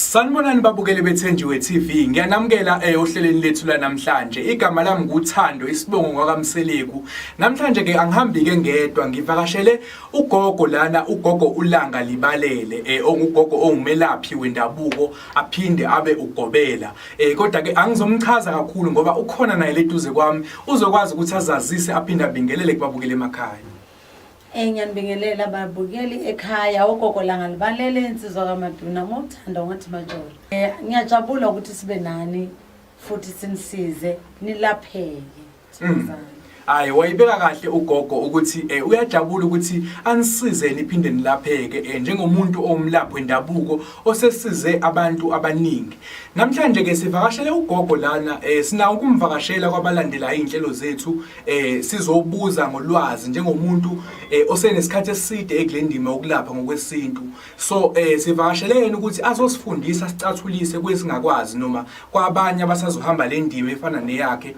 Sanibonani babukeli beThenjiwe TV. Ngiyanamukela ohlelweni lethu lanamhlanje. Igama lami nguThando, isibongo ngwakaMseleku. Namhlanje ke angihambi ke ngedwa, ngivakashele ugogo lana, ugogo uLanga Libalele, ongugogo ongumelaphi wendabuko aphinde abe ugobela. Kodwa ke angizomchaza kakhulu ngoba ukhona naye leduze kwami, uzokwazi ukuthi azazise aphinde abingelele kubabukeli emakhaya. Ngiyanibingelela babukeli ekhaya, ugogo Langa Libalele, insizwa kaMaduna, uma uthanda ungathi majolo. Ngiyajabula ukuthi sibe nani futhi sinisize nilapheke. Hayi, wayibeka kahle ugogo ukuthi uyajabula ukuthi anisize niphinde nilapheke njengomuntu owumlaphi wendabuko osesize abantu abaningi. Namhlanje ke sivakashele ugogo lana, sinawo ukumvakashela kwabalandela izinhlelo zethu, sizobuza ngolwazi njengomuntu osenesikhathi eside ekulendima yokulapha ngokwesintu. So sivakashele yena ukuthi azosifundisa, sicathulise kwesingakwazi noma kwabanye abasazohamba le ndima efana neyakhe,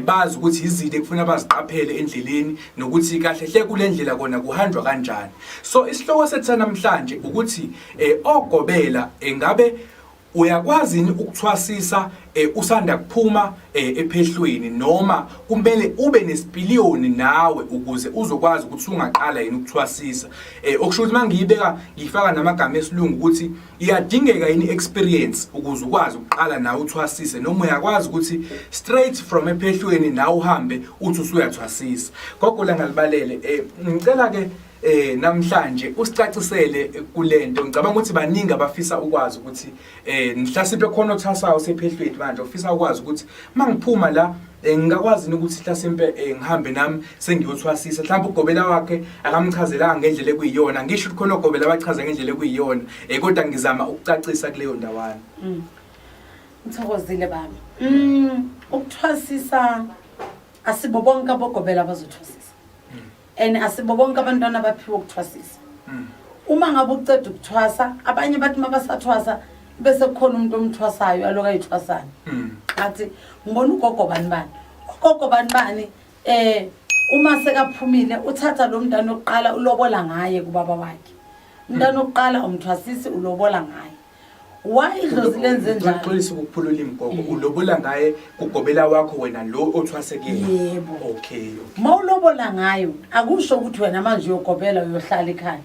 bazi ukuthi izinto ekufuna baziqaphele endleleni nokuthi kahle hle kule ndlela kona kuhanjwa kanjani. So isihloko sethu namhlanje ukuthi ogobela engabe uyakwazi yini ukuthwasisa usanda kuphuma ephehlweni, noma kumele ube nesipiliyoni nawe ukuze uzokwazi ukuthi ungaqala yini ukuthwasisa. Okusho ukuthi mangiyibeka ngifaka namagama esilungu ukuthi iyadingeka yini experience ukuze ukwazi ukuqala nawe uthwasise, noma uyakwazi ukuthi straight from ephehlweni nawe uhambe uthi usuyathwasisa. Gogo Langa Libalele, ngicela ke namhlanje usicacisele kulento. Ngicabanga ukuthi baningi abafisa ukwazi ukuthi mhlasimpe khona othwasayo sephehlweni manje ufisa ukwazi ukuthi mangiphuma la ngingakwazi ukuthi mhlasimpe ngihambe nami sengiyothwasisa. Mhlawumbe ugobela wakhe akamchazelanga ngendlela ekuyiyona, ngisho ukuthi khona ogobela abachaza ngendlela ekuyiyona, kodwa ngizama ukucacisa kuleyo ndawana. Ngithokozile baba. Ukuthwasisa asibo bonke abogobela abazothwasisa. And asibo bonke abantwana abaphiwe ukuthwasisa. Uma ngabe uceda ukuthwasa, abanye bathi mabasathwasa bese kukhona umuntu omthwasayo aloku ayithwasana. Athi ngibona ugogo bani bani. Ugogo bani bani uma sekaphumile uthatha lo mntwana oqala ulobola ngaye kubaba wakhe. Umntwana oqala umthwasisi ulobola ngaye. Why idlozi lenze njalo? Xolisa ukuphula ulimi gogo, ulobola ngaye kugobela wakho wena lo othwase kuyena. Yebo. Okay. Mawulobola ngayo akusho ukuthi wena manje uyogobela uyohlala ekhaya.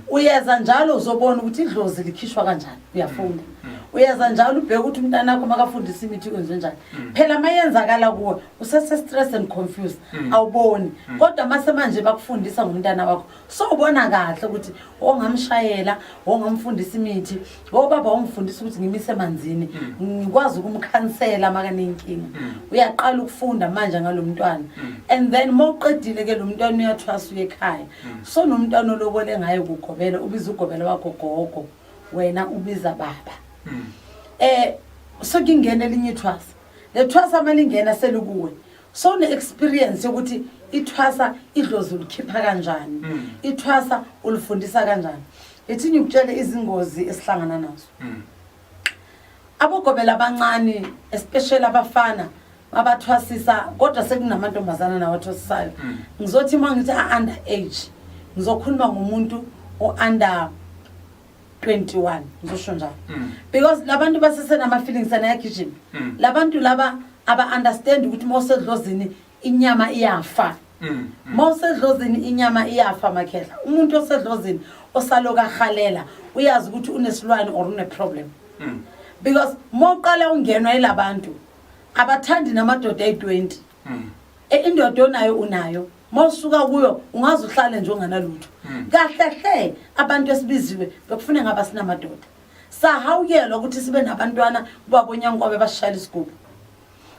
Uyeza njalo uzobona ukuthi idlozi likhishwa kanjani, uyafunda. Uyeza njalo ubheke ukuthi umntana wakho makafundisa imithi kwenziwe njani. Phela mayenzakala kuwe usese stress and confused, awuboni. Kodwa mase manje bakufundisa ngomntana wakho, so ubona kahle ukuthi ongamshayela, ongamfundisa imithi, obaba ongifundisa ukuthi ngimise emanzini, ngikwazi ukumkhansela makanenkinga. Uyaqala ukufunda manje ngalomntwana. And then mawuqedile ke lo mntwana uyathwasa uye ekhaya. So nomntwana olobole ngaye kugobela, ubiza ugobela wakho gogo, wena ubiza baba. So kingena elinye ithwasa. Le thwasa malingena selikuwe. So ne experience yokuthi ithwasa idlozi ulikhipha kanjani, ithwasa ulifundisa kanjani. Ithi ngikutshele izingozi esihlangana nazo. Abogobela abancane especially abafana babathwasisa, kodwa sekunamantombazana nawathwasisayo. Ngizothi uma ngithi under age, ngizokhuluma ngomuntu o-under 21, ngizosho njalo. Because labantu basesenama feelings anayagijima. Labantu laba aba understand ukuthi mawusedlozini inyama iyafa. Mawusedlozini inyama iyafa makhehla. Umuntu osedlozini osaloka ahalela uyazi ukuthi unesilwane or une problem. Because mawuqala ungenwa yilabantu abathandi namadoda ayi20. Indoda onayo unayo, mawusuka kuyo ungaze uhlale nje unganalutho. Kahle hle abantu esibiziwe bekufune ngaba sinamadoda. Sahawukelwa ukuthi sibe nabantwana kubabonyankwabe bashayela isigubhu.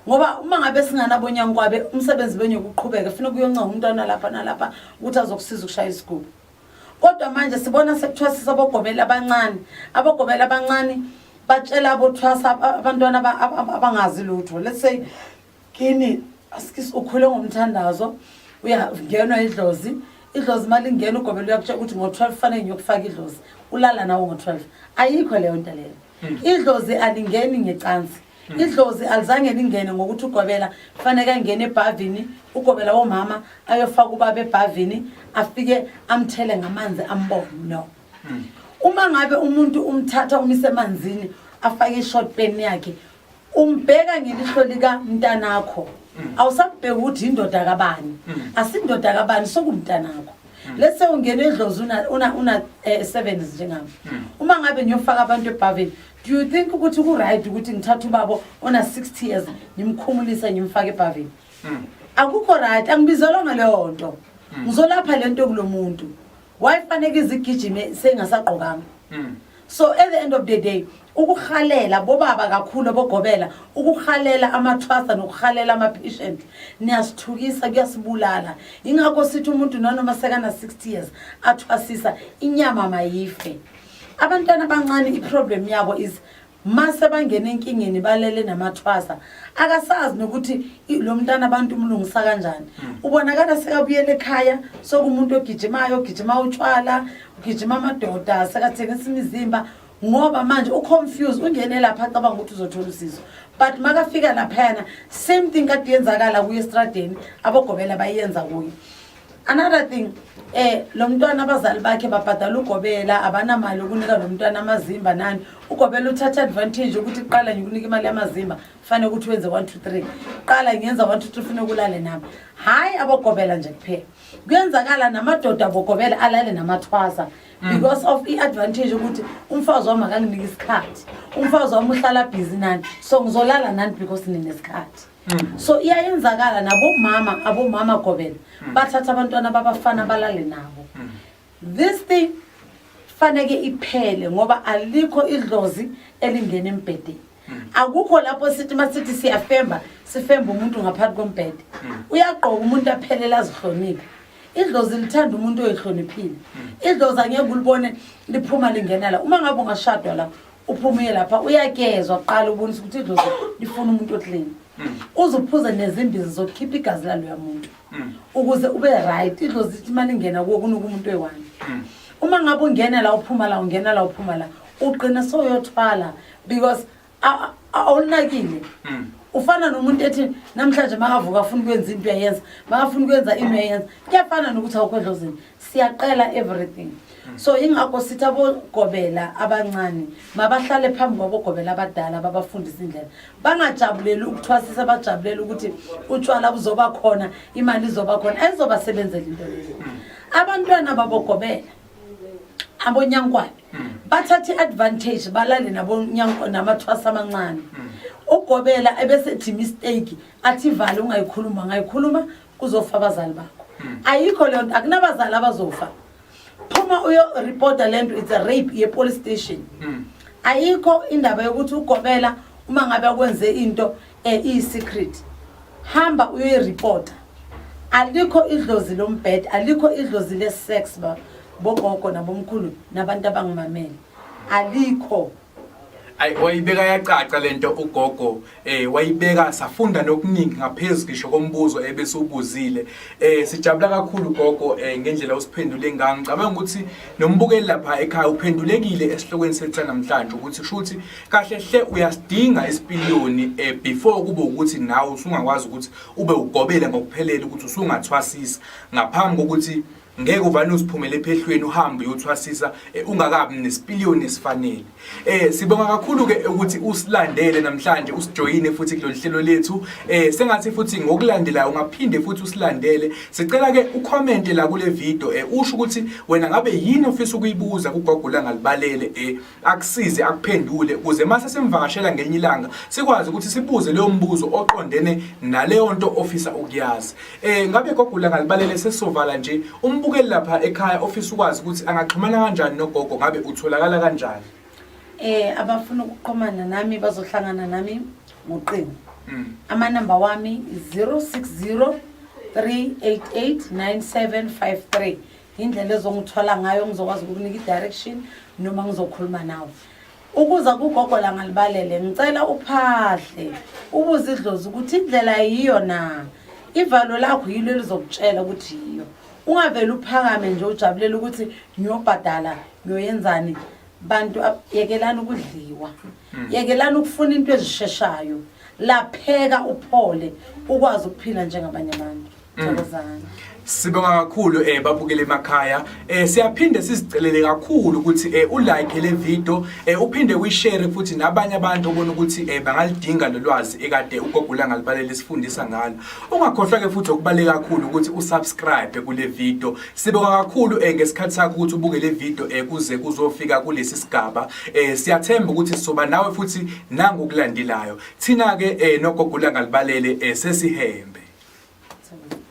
Ngoba uma ngabe singanabonyankwabe umsebenzi benyokuqhubeka, ufuna kuyoncenga umntwana lapha nalapha ukuthi azokusiza ukushaya isigubhu. Kodwa manje sibona sekuthwasisa abogobela abancane. Abogobela abancane batshela abothwasa abantwana abangazi lutho. Let's say kini asikisi ukhule ngomthandazo, uyangenwa idlozi. Idlozi malingena ugobela uyakutshela ukuthi ngo-12 fanele ngiyokufaka idlozi. Ulala nawo ngo-12. Ayikho leyo nto leyo. Idlozi alingeni ngecansi. Idlozi alizange lingene ngokuthi ugobela fanele angene ebhavini, ugobela womama ayofaka ubaba ebhavini afike amthele ngamanzi ambone. No. Uma ngabe umuntu umthatha umise emanzini, Afake i-short pen yakhe, umbheka ngelihlo likamntanakho. Awusambheki ukuthi indoda kabani. Asindoda kabani, sokumntanakho. Let's say ungena edlozi una 7 njengami. Uma ngabe ngiyofaka abantu ebhaveni, do you think ukuthi ku-right ukuthi ngithathe ubabo ona 60 years, ngimkhumulise, ngimfake ebhaveni? Akukho right. Angibizelwa ngaleyo nto. Ngizolapha le nto kulo muntu. Wayifaneke izigijime sengasagqokanga. So at the end of the day, ukuhalela bobaba kakhulu, abogobela, ukuhalela amathwasa nokuhalela ama-patient, niyasithukisa, kuyasibulala. Ingakho sithi umuntu nanoma sekana 60 years athwasisa, inyama mayife. Abantwana abancane, i-problem yabo is mase bangena enkingeni, balele namathwasa, akasazi nokuthi lo mntana abantu umlungisa kanjani. Ubonakala sekabuyela ekhaya sokumuntu ogijimayo, ogijima utshwala, ugijima amadoda, sekathengisa imizimba, ngoba manje u-confuse. Ungene lapha acabanga ukuthi uzothola usizo, but makafika laphayana, same thing kade yenzakala kuye estradeni, abogobela bayenza kuye. Another thing, lo mntwana abazali bakhe babhadala ugobela, abanamali ukunika lo mntwana amazimba nani. Ugobela uthatha advantage ukuthi qala ngikunika imali yamazimba, fanele ukuthi wenze 1 2 3, qala ngiyenza 1 2 3, funa ukulale nami. Hhayi abogobela nje kuphela, kuyenzakala namadoda abogobela alale namathwasa because of i-advantage ukuthi umfazi wami akanginiki isikhathi, umfazi wami uhlala busy nani, so ngizolala nani because ninesikhathi. So iyayenzakala nabomama, abomama gobela bathatha abantwana babafana balale nabo. This thing faneke iphele, ngoba alikho idlozi elingena embhedeni. Akukho lapho sithi masithi siyafemba, sifemba umuntu ngaphansi kombhede. Uyagqoka umuntu aphelele, azihloniphe. Idlozi lithanda umuntu oyihloniphile. Idlozi angeke ulibone liphuma lingena la. Uma ngabe ungashadwa la, uphume uye lapha, uyagezwa kuqala, ubonisa ukuthi idlozi lifuna umuntu o-clean. Uze uphuze nezimbiza zokukhipha igazi laloya muntu ukuze ube right. Idlozi lithi uma lingena kuwo kunuka umuntu oyi-one. Uma ngabe ungena la, uphuma la, ungena la, uphuma la, ugqina soyothwala because awulinakile. Ufana nomuntu ethi namhlanje makavuka afuna ukwenza into, uyayenza, makafuna ukwenza into, uyayenza. Kuyafana nokuthi awukho edlozini, siyaqela everything. So ingakho sithi abogobela abancane mabahlale phambi kwabogobela abadala, babafundise indlela. Bangajabuleli ukuthwasisa, bajabulela ukuthi utshwala buzoba khona, imali izoba khona, ayizobasebenzela into leyo. Abantwana babogobela abonyankwane bathatha i-advantage, balale nabonyankwane namathwasa amancane. Ugobela ebesethi mistake, athi vale ungayikhuluma, ngayikhuluma kuzofa abazali bakho. Ayikho leyo nto, akunabazali abazofa. Phuma uyoripota le nto, it's a rape, ye-police station. Ayikho indaba yokuthi ugobela uma ngabe akwenze into iyi-secret, hamba uyoyiripota. Alikho idlozi lombhede, alikho idlozi le-sex, bogogo nabomkhulu nabantu abangimamele, alikho. Ayi, wayibeka yacaca lento ugogo, wayibeka, safunda nokuningi ngaphezulu ngisho kombuzo ebesiwubuzile. Sijabula kakhulu gogo ngendlela osiphendule ngayo. Ngicabanga ukuthi nombukeli lapha ekhaya uphendulekile esihlokweni sethu namhlanje ukuthi kusho ukuthi kahle hle uyasidinga isipiliyoni before kube ukuthi nawe usungakwazi ukuthi ube ugobele ngokuphelele, ukuthi usungathwasisa ngaphambi kokuthi ngeke uvane uziphumele ephehlweni uhambe uyothwasisa ungakabi nesipiliyoni esifanele. Sibonga kakhulu ke ukuthi usilandele namhlanje, usijoyine futhi kulolu hlelo lethu. Sengathi futhi ngokulandelayo ungaphinde futhi usilandele. Sicela ke u-comment la kule video, usho ukuthi wena ngabe yini ofisa ukuyibuza kugogo Langalibalele, akusize akuphendule, ukuze mase simvakashela ngelinye ilanga sikwazi ukuthi sibuze leyo mbuzo oqondene naleyo nto ofisa ukuyazi. Ngabe gogo Langalibalele, sesizovala nje, umbukeli lapha ekhaya ofisa ukwazi ukuthi angaxhumana kanjani nogogo, ngabe utholakala kanjani? Abafuna ukuxhumana nami bazohlangana nami ngoqingo. Amanamba wami 060 388 9753. Indlela ezongithola ngayo, ngizokwazi ukukunika i-direction noma ngizokhuluma nawe. Ukuza kugogo Langalibalele, ngicela uphahle, ubuze idlozi ukuthi indlela yiyo na. Ivalo lakho yilo elizokutshela ukuthi yiyo. Ungavele uphakame nje ujabulela ukuthi ngiyobhadala, ngiyoyenzani. Bantu, yekelani ukudliwa, yekelani ukufuna into ezisheshayo. Lapheka, uphole, ukwazi ukuphila njengabanye abantu. Thokozani. Sibonga kakhulu babukele emakhaya. Siyaphinde sizicelele kakhulu ukuthi ulike le video, uphinde uyishare futhi nabanye abantu obona ukuthi bangalidinga lolwazi ekade ugogo uLangalibalele isifundisa ngalo. Ungakhohlwa ke futhi okubaleka kakhulu ukuthi usubscribe kule video. Sibonga kakhulu ngesikhathi sakho ukuthi ubuke le video kuze kuzofika kulesi sigaba. Siyathemba ukuthi sizoba nawe futhi nangokulandelayo. Thina ke nogogo uLangalibalele sesihembe. Thokozani.